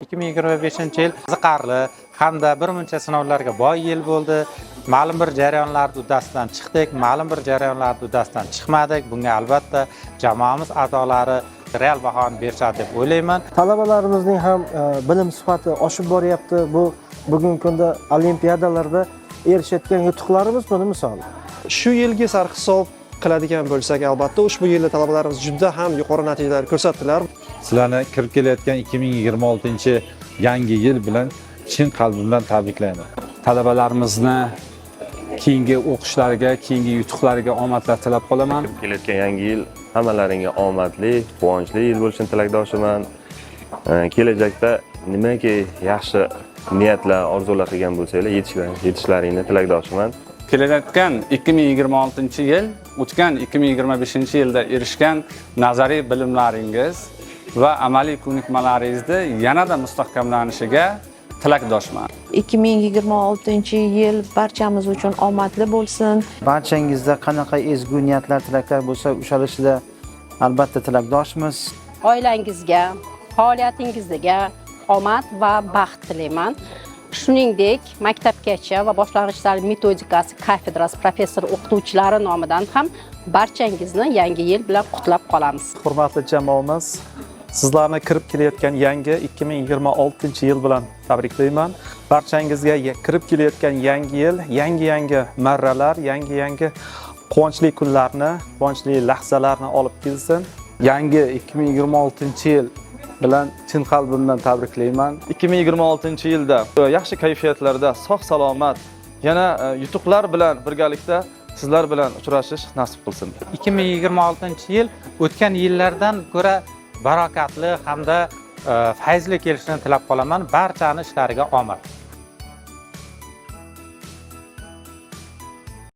2025 yil qiziqarli hamda bir muncha sinovlarga boy yil bo'ldi. Ma'lum bir jarayonlarni uddasidan chiqdik, ma'lum bir jarayonlarni uddasidan chiqmadik. Bunga albatta jamoamiz a'zolari real bahoni berishadi deb o'ylayman. Talabalarimizning ham bilim sifati oshib boryapti. Bu bugungi kunda olimpiadalarda erishayotgan yutuqlarimiz buni misoli. Shu yilgi sarhisob qiladigan bo'lsak, albatta ushbu yilda talabalarimiz juda ham yuqori natijalar ko'rsatdilar. Sizlarni kirib kelayotgan 2026 yangi yil bilan chin qalbimdan tabriklayman. Talabalarimizni keyingi o'qishlariga, keyingi yutuqlariga omadlar tilab qolaman. Kirib kelayotgan yangi yil hammalaringga omadli, quvonchli yil bo'lishini tilakdoshiman. Kelajakda nimaki yaxshi niyatlar, orzular qilgan bo'lsanglar, yetishlaringni tilakdoshiman. Kelayotgan 2026 yil o'tgan 2025 yilda erishgan nazariy bilimlaringiz va amaliy ko'nikmalaringizni yanada mustahkamlanishiga tilakdoshman. 2026 yil barchamiz uchun omadli bo'lsin. Barchangizda qanaqa ezgu niyatlar, tilaklar bo'lsa, ushalishida albatta tilakdoshmiz. Oilangizga, faoliyatingizga omad va baxt tilayman. Shuningdek, maktabgacha va boshlang'ich ta'lim metodikasi kafedrasi professor o'qituvchilari nomidan ham barchangizni yangi yil bilan qutlab qolamiz. Hurmatli jamoamiz, sizlarni kirib kelayotgan yangi 2026 yil bilan tabriklayman. Barchangizga kirib kelayotgan yangi yil yangi yangi marralar, yangi yangi quvonchli kunlarni, quvonchli lahzalarni olib kelsin. Yangi 2026 yil bilan chin qalbimdan tabriklayman. 2026 yilda yaxshi kayfiyatlarda, sog' salomat, yana yutuqlar bilan birgalikda sizlar bilan uchrashish nasib qilsin. 2026 yil o'tgan yillardan ko'ra barokatli hamda fayzli kelishini tilab qolaman. Barchani ishlariga omad.